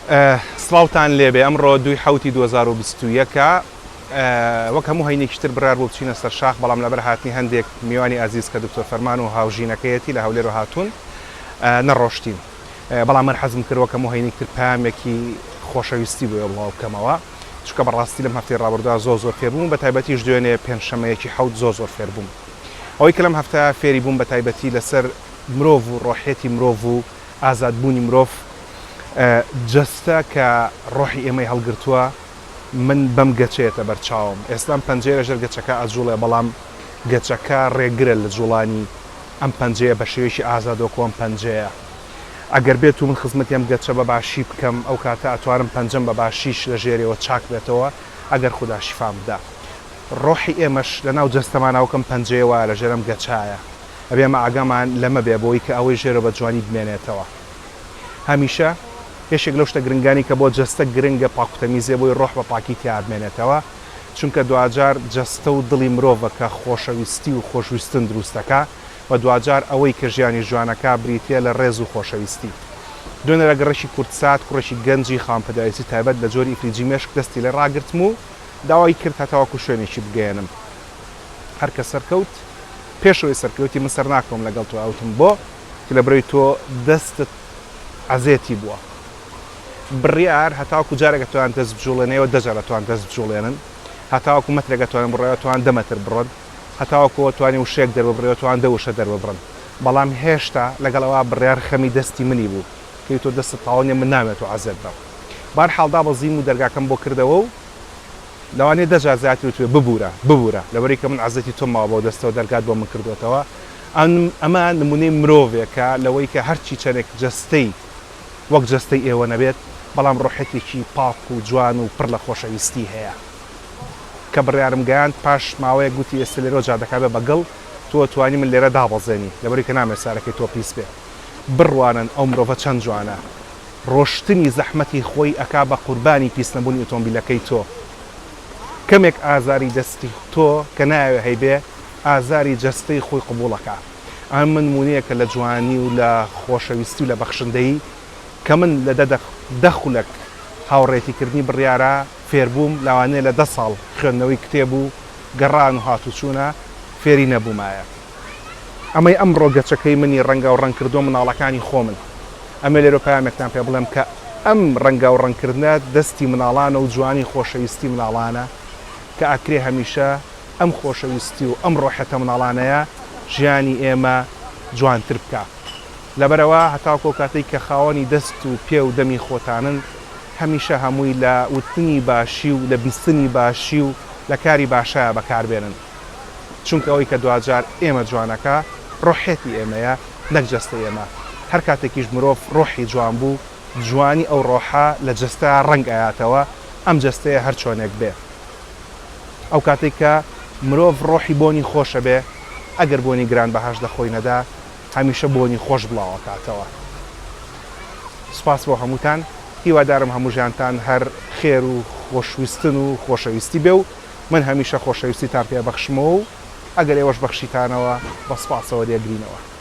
سڵاوتان لێبێ ئەمڕۆ دووی حەوتی 2021 ە وەک هەموو هەینێکی تر بڕیار بوو بچینە سەر شاخ بەڵام لەبەر هاتنی هەندێک میوانی ئازیز کە دکتۆر فەرمان و هاوژینەکەیەتی لە هەولێرەوە هاتوون نەڕۆشتین بەڵام من حەزم کرد وەک هەموو هەینێک تر پەیامێکی خۆشەویستی بۆ بڵاو بکەمەوە چونکە بەڕاستی لەم هەفتەی ڕابردووە زۆر زۆر فێر بووم بە تایبەتیش دوێنێ پێنجشەممەیەکی حەوت زۆر زۆر فێر بووم ئەوەی کە لەم هەفتەیە فێری بووم بە تایبەتی لەسەر مرۆڤ و ڕۆحیەتی مرۆڤ و ئازادبوونی مرۆڤ، جەستە کە ڕۆحی ئێمەی هەڵگرتووە، من بەم گەچەیەتە بەر چاوم. ئێستا ئەم پەنجەیە لەژێر گەچەکە ئەجوڵێ، بەڵام گەچەکە ڕێگرە لە جوڵانی ئەم پەنجەیە بە شێوەیەکی ئازاد وەکو ئەم پەنجەیە. ئەگەر بێت و من خزمەتی ئەم گەچە بە باشی بکەم، ئەو کاتە ئەتوانم پەنجەم بە باشیش لە ژێرێوە چاک بێتەوە، ئەگەر خودا شیفام بدا. ڕۆحی ئێمەش لە ناو جەستەمانا وەک ئەم پەنجەیە وایە لە ژێر ئەم گەچایە. ئەبێ ئێمە ئاگامان لەمە بێ بۆی کە ئەوەی ژێرەوە بە جوانی بمێنێتەوە. هەمیشە یەکێک لەو شتە گرنگانی کە بۆ جەستە گرنگە پاک و تەمیزیە بۆی ڕۆح بە پاکی تیا بمێنێتەوە، چونکە دواجار جەستە و دڵی مرۆڤە کە خۆشەویستی و خۆشویستن دروست دەکا و دواجار ئەوەی کە ژیانیش جوانەکا بریتیە لە ڕێز و خۆشەویستی. دوێنێ لە گەڕەکی کوردسات کوڕێکی گەنجی خاوەن پێداویستی تایبەت لە جۆری ئیفلیجی مێشک دەستی لێ ڕاگرتم و داوای کرد هەتاوەکو شوێنێکی بگەیەنم. هەر کە سەرکەوت پێش ئەوەی سەرکەوتی من سەرناکەوم لەگەڵ تۆ ئەوتم بۆ کە لەبرەوی تۆ دەستت عەزێتی بووە بڕیار هەتاوەکو جارێک ئەتوان دەست بجوڵێنەوە دە جار ئەتوان دەست بجوڵێنن هەتاوەکو مەترێک ئەتوانن بڕۆن ئەتوان دە مەتر بڕۆن هەتاوەکو ئەتوانی وشەیەک دەرببڕی ئەتوان دە وشە دەرببڕن بەڵام هێشتا لەگەڵ ئەوە بڕیار خەمی دەستی منی بوو کەی تۆ دەستت تاوە نیە من نامەوێت تۆ عەزێت بەم بارحاڵ دابەزیم و دەرگاکەم بۆ کردەوە و لەوانەیە 10 جار زیاتر وتبێ ببورە ببورە لەبەرئەوەی کە من عەزێتی تۆم ماوە بەو دەستەوە دەرگات بۆ من کردۆتەوە ئەم ئەمە نمونەی مرۆڤێکە لەوەی کە هەرچی چەنێک جەستەی وەک جەستەی ئێوە نەبێت بەڵام ڕۆحێتێکی پاک و جوان و پڕ لە خۆشەویستی هەیە کە بڕیارم گەیاند پاش ماوەیەک گوتی ئێستا لێرەوە جادەکە بێ بە گڵ تۆ توانی من لێرە دابەزێنی لەبەرئەوەی کە نامەوێت سارەکەی تۆ پیس بێ بڕوانن ئەو مرۆڤە چەند جوانە ڕۆشتنی زەحمەتی خۆی ئەکا بە قوربانی پیس نەبوونی ئۆتۆمبیلەکەی تۆ. کەمێک ئازاری دەستی تۆ کە نایەوێ هەیبێ، ئازاری جەستەی خۆی قبوڵ ئەکا. ئەمە نموونەیەکە لە جوانی و لە خۆشەویستی و لە بەخشندەیی کە من لە دە دە خولەک هاوڕێیەتی کردنی بڕیارا فێربووم، لەوانەیە لە دە ساڵ خوێندنەوەی کتێب و گەڕان و هاتوچوونا فێری نەبوومایە. ئەمەی ئەمڕۆ گەچەکەی منی ڕەنگاو ڕەنگ کردووە مناڵەکانی خۆمن. ئەمەوێ لێرەوە پەیامێکتان پێ بڵێم کە ئەم ڕەنگاو ڕەنگ کردنە دەستی مناڵانە و جوانی خۆشەویستی مناڵانە کە ئەکرێ هەمیشە ئەم خۆشەویستی و ئەم ڕۆحیەتە مناڵانەیە ژیانی ئێمە جوانتر بکا. لەبەرئەوە هەتاوەکو ئەو کاتەی کە خاوەنی دەست و پێ و دەمی خۆتانن هەمیشە هەمووی لە وتنی باشی و لە بیستنی باشی و لە کاری باشایا بەکاربێنن. چونکە ئەوەی کە دواجار ئێمە جوانەکا ڕۆحیەتی ئێمەیە نەک جەستەی ئێمە، هەر کاتێکیش مرۆڤ ڕۆحی جوان بوو جوانی ئەو ڕۆحە لە جەستەیا ڕەنگ ئەیاتەوە، ئەم جەستەیە هەر چۆنێک بێ. ئەو کاتەی کە مرۆڤ ڕۆحی بۆنی خۆش ئەبێ ئەگەر بۆنی گرانبەهاش لە خۆی نەدا هەمیشە بۆنی خۆش بڵاو ئەکاتەوە. سوپاس بۆ هەمووتان، هیوادارم هەموو ژیانتان هەر خێر و خۆشویستن و خۆشەویستی بێ و من هەمیشە خۆشەویستیتان پێ ئەبەخشمەوە و ئەگەر ئێوەش بەخشیتانەوە بە سوپاسەوە دێگرینەوە.